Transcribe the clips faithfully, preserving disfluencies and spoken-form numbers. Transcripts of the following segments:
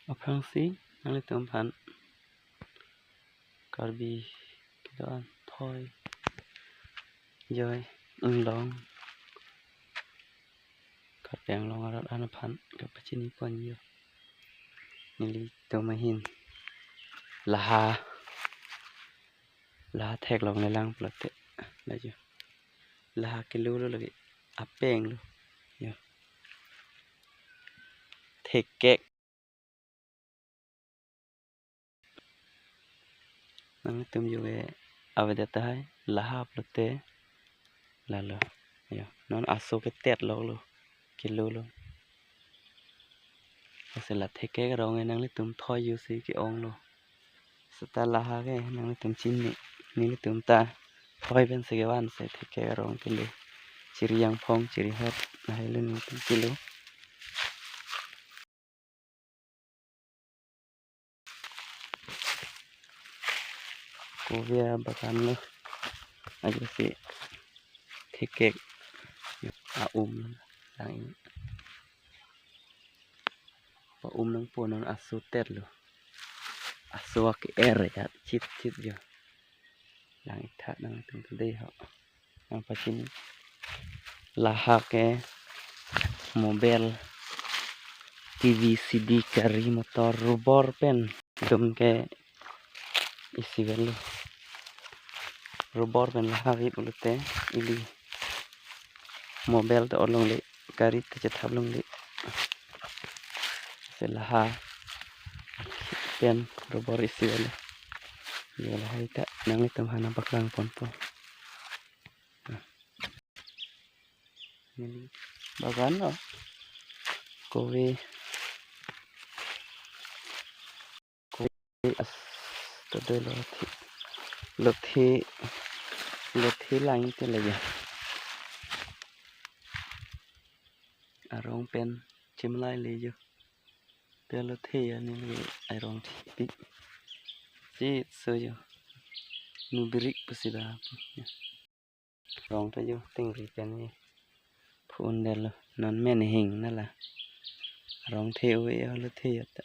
Aphrangsi nanglitum aphan Karbi kedo-an thoi joi inglong Karbi Anglong arat an aphan kapachini ponji. Nelitum ahin laha, laha theklongle lang pulote, la jo, laha kelo lo lake, apeng lo jo, thekek. Nanglitum jo ke avedet tahai, laha pulote lalo jo, non aso ketet lok lo, kelo lo. Lasi la thekek arong ke nanglitum thoi jo si ke-ong lo. Seta laha ke nanglitum chini, nelitum ta thoi pensi kevan si thekek arong kelo. Chiri jangphong, chiri hot, lahai lo nelitum kelo. Kove abagan lo, ajo si thekek aum lang, pa-um nangpo, non aso tet lo, aso ake-er ya chit chit jo. Lang itha nangtum ta dei ho. Nangpachini. Laha ke mobile, T V, C D, gari, motor, rubber pen dum ke isi vel lo. Rubber pen laha ave pulote ili mobile ta ot longle, gari ta chethap longle. Si laha pen rubber isi vel lo. Jo, lahai ta nanglitum aphan nangpaklang ponpo. Neli bagan lo. Kove, kove as, ta dolo thi, lo thi, lo thi lang te lagi. Arong pen chimlai le jo. Pelo the ya neli arong thipik. Chit so jo. Nu birik pusi ba. Arong ta jo tingri pen ni. Phun delo, non men hing nala. Arong the ove ya, lo the ya ta.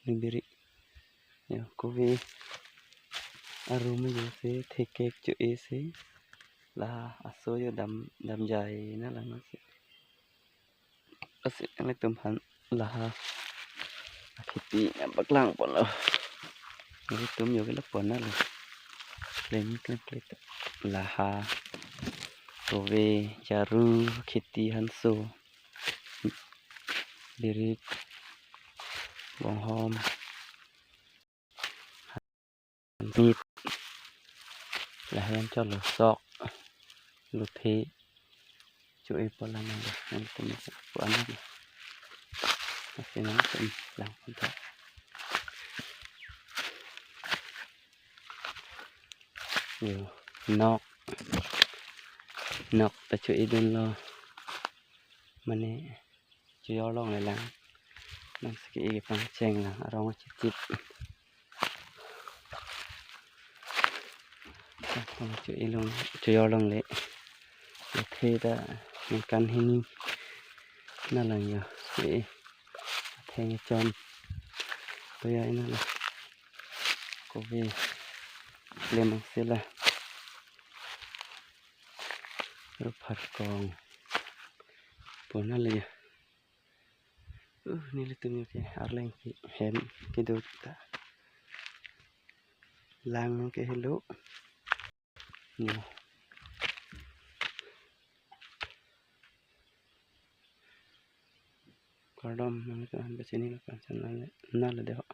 Nu birik. Jo, kove arum jo si, thekek cho-e si. La aso jo dam, damjai nala non si. Lasi nanglitum aphan laha akheti nangpaklang ponlo. Nanglitum jo kela pon nalo. Klem klem klem. Laha, kove, jaru, kheti hanso, birik, bonghom, mit, lahen cholo sok, luthe, cho-e polang nanglo, nangtum ko anak. Lasi nangtum lang pon tha. Jo, nok, nok ta cho-e dunlo. Mane, cho-e longle lang. Nang siki igi pangcheng lang, arong chitip. Cho-e long, cho-e longle. Athe ta ningkan hini nanglang jo. E, athe nge chon. To ya ina la. Kove lemang sila. Ruphar kong. Pon nalo jo. Uh, nelitum jo ke arleng ke hem kedo ta. Lang ke helo. Jo. Kardom, nangtum aphan pachini lapen channel nalo dei ho.